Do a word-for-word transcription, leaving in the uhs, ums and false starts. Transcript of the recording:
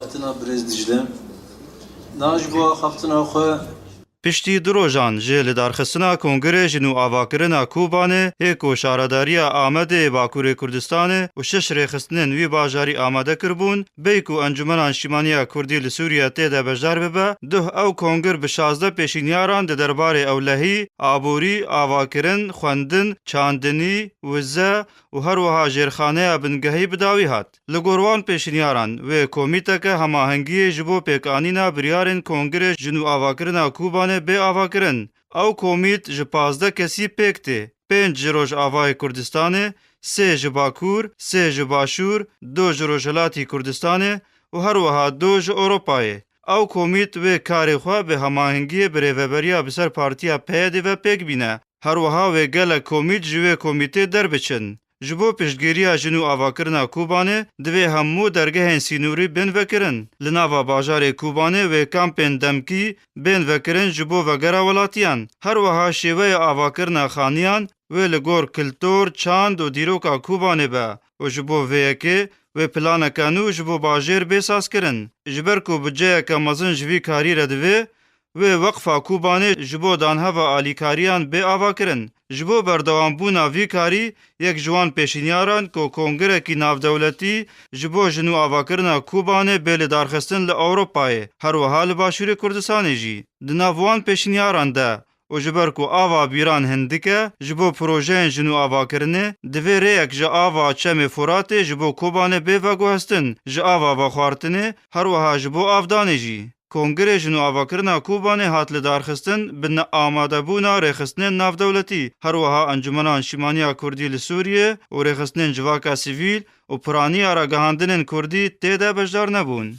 Axaftina birêz Dicle. Na ji bo axaftina xwe. Piştî du rojan ji lidarxistina Kongrê Jin û Avakirina Kobanê ê ku Şaredariya Amedê ê Bakurê Kurdistanê û şeş rêxistinên wî bajarî amade kiribûn, bêyî ku Encûmena Niştîmaniya Kurdî li Sûriye tê de beşdar bibe, duh ew kongir bi şazdeh pêşînyaran di derbarê ewlehî, aborî, avakirin, xwendin, çandinî, wize, û her wiha jêrxaneya bingehî bi dawî hat. Li gor wan pêşniyar an, wê komîteke hemahengiyê ji bo pêkanîna biryarên Kongirê Jin û Avakirina Kobanê bê avakirin. Ew komît ji pazdeh kesî pêk tê. Pênc ji Rojavayê Kurdistanê, sê ji Bakur, sê ji Başûr, du ji Rojhilatî Kurdistanê û her wiha du ji Ewropayê. Ew komît wê karê xwe bi hemahengiyê bi rêveberiya bi ser partiya P Y D'ê ve pêk bîne. Her wiha wê gelek komît ji wê komîtê derbiçin. Ji bo piştgiriya jin û avakirina Kobanê divê hemû dergehên sînorî bên vekirin. Li nava bajarê Kobanê wê kampên demkî bên vekirin ji bo vegera welatiyan. Her wiha şêweya avakirina xaniyan wê li gor kiltor, çand û dîroka Kobanê be û ji bo vê yekê wê planeke nû ji bo bajêr bê sazkirin. Ji ber ku budceyeke mezin ji vî karî re divê, wê Weqfa Kobanê ji bo danheva alîkariyan bê avakirin. Ji bo berdewambûna vî karî, yek ji wan pêşîniyaran ku kongirekî navdewletî ji bo jin û avakirina Kobanê bê lidarxistin li Ewropayê, her wiha li Başûrê Kurdistanê jî. Di nav wan pêşîniyaran de, û ji ber ku ava bîran hindik e, ji bo projeyên jin û avakirinê, divê rêyek ji ava Çemê Furatê ji bo Kobanê bê veguhestin, ji ava vexwartinê, her wiha ji bo avdanê jî. Kongirê Jin û Avakirina Kobanê hat lidarxistin bi neamadebûna rêxistinên navdewletî, her wiha Encûmena Niştîmaniya Kurdî li Sûriyê û rêxistinên civaka sivîl û piraniya ragihandinên Kurdî tê de beşdar nebûn.